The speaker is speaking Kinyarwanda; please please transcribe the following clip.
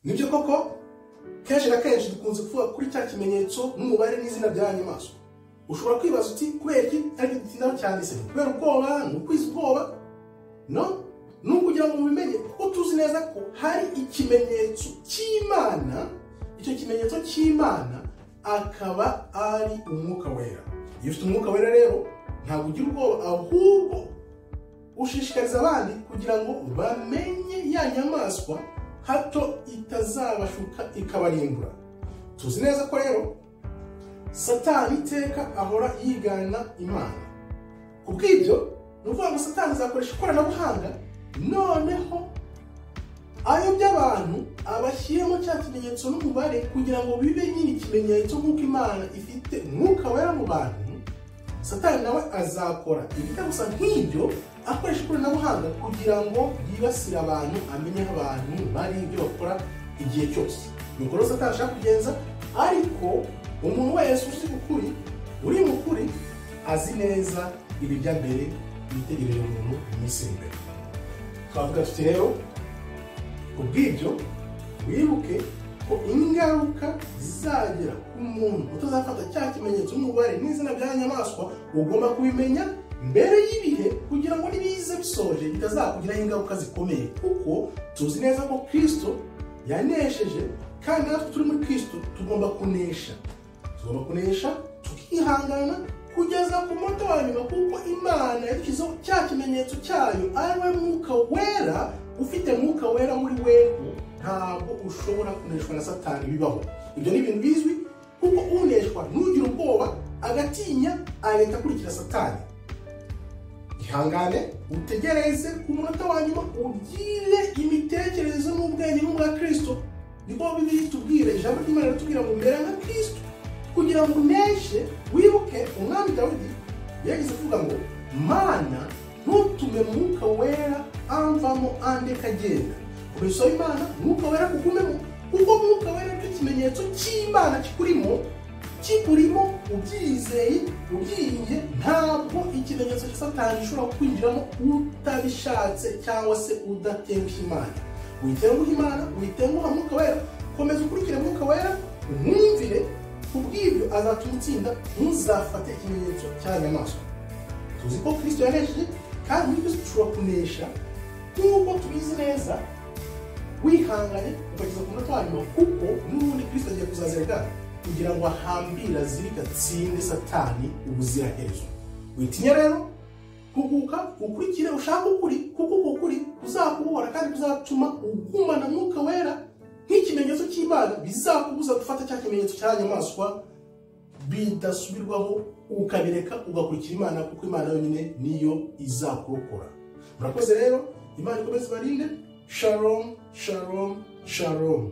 Nibyo koko, kenshi na kenshi dukunze kuvuga kuri cya kimenyetso n'umubare n'izina bya nyamaswa. Ushobora kwibaza uti kubera iki ariko dutindaho cyane? Se kubera ubwoba? Ni ukwiza ubwoba? No, ni ukugira ngo mubimenye, kuko tuzi neza ko hari ikimenyetso cy'Imana. Icyo kimenyetso cy'Imana akaba ari Umwuka Wera. Iyo ufite Umwuka Wera rero, ntabwo ugira ubwoba, ahubwo ushishikariza abandi kugira ngo bamenye ya nyamaswa, hato itazabashuka ikabarimbura. Tuzi neza ko rero Satani iteka ahora yigana Imana. Ku bw'ibyo, ni ukuvuga ngo Satani azakoresha ikoranabuhanga, noneho ayobya abantu, abashyiremo cya kimenyetso n'umubare, kugira ngo bibe nyine ikimenyetso. Nk'uko Imana ifite Umwuka Wera mu bantu, Satani nawe azakora ibijya gusa nk'ibyo, akoresha ikoranabuhanga kugira ngo yibasire abantu, amenye aho abantu bari, ibyo bakora igihe cyose. Nuko rero Satani ashaka kugenza. Ariko umuntu wese uzi ukuri, uri mu kuri, azi neza ibijya mbere witegereje umuntu mu minsi iri imbere. Twavuga tuti rero, ku bw'ibyo, wibuke ko ingaruka zizagera ku muntu utazafata cya kimenyetso n'umubare n'izina bya nyamaswa, ugomba kubimenya mbere y'ibihe, kugira ngo nibiza bisoje bitazakugiraho ingaruka zikomeye, kuko tuzi neza ko Kirisito yanesheje, kandi natwe turi muri Kirisito tugomba kunesha. Tugomba kunesha tukihangana kugeza ku munota wa nyuma, kuko Imana yadushyizeho cya kimenyetso cyayo, ari we Mwuka Wera. Ufite Mwuka Wera muri weho, ntabwo ushobora kuneshwa na Satani bibaho. Ibyo ni ibintu bizwi, kuko uneshwa ntugire ubwoba, agatinya, agahita akurikira Satani. Ihangane, utegereze ku munota wa nyuma, ugire imitekerereze n'ubwenge nk'ubwa Kirisito. Niko Bibiliya itubwira, ijambo ry'Imana riratubwira ngo mbere nka Kirisito kugira ngo uneshe. Wibuke Umwami Dawidi yagize kuvuga ngo: "Mana, ntutume Mwuka Wera amvamo, andeka agenda." Kubisaba Imana Mwuka Wera kugumemo, kuko Mwuka Wera nicyo kimenyetso cy'Imana kikurimo. Kikurimo ubyizeye, ubyiringiye, ntabwo ikimenyetso cya Satani gishobora kwinjiramo utabishatse cyangwa se udatengushye Imana. Witenguha Imana, witenguha Mwuka Wera. Komeza ukurikire Mwuka Wera, umwumvire. Ku bw'ibyo azatuma utsinda, ntuzafate ikimenyetso cya nyamaswa. Tuzi ko Kirisito yanesheje, kandi muri Kristo dushobora kunesha, nk'uko tubizi neza, wihanganye ukageza ku munota wa nyuma, kuko n'ubundi Kirisito agiye kuzazereka kugira ngo ahambire, azirike, atsinde Satani ubuziraherezo. Witinya rero huguka, ukurikire, ushake ukuri, kuko uko kuri kuzakubohora kandi kuzatuma ugumana Mwuka Wera nk'ikimenyetso cy'Imana, bizakubuza gufata cya kimenyetso cya nyamaswa bidasubirwaho, ukabireka ugakurikira Imana, kuko Imana yonyine niyo izakurokora. Murakoze rero, Imana ikomeze ibarinde. Shalom, shalom, shalom.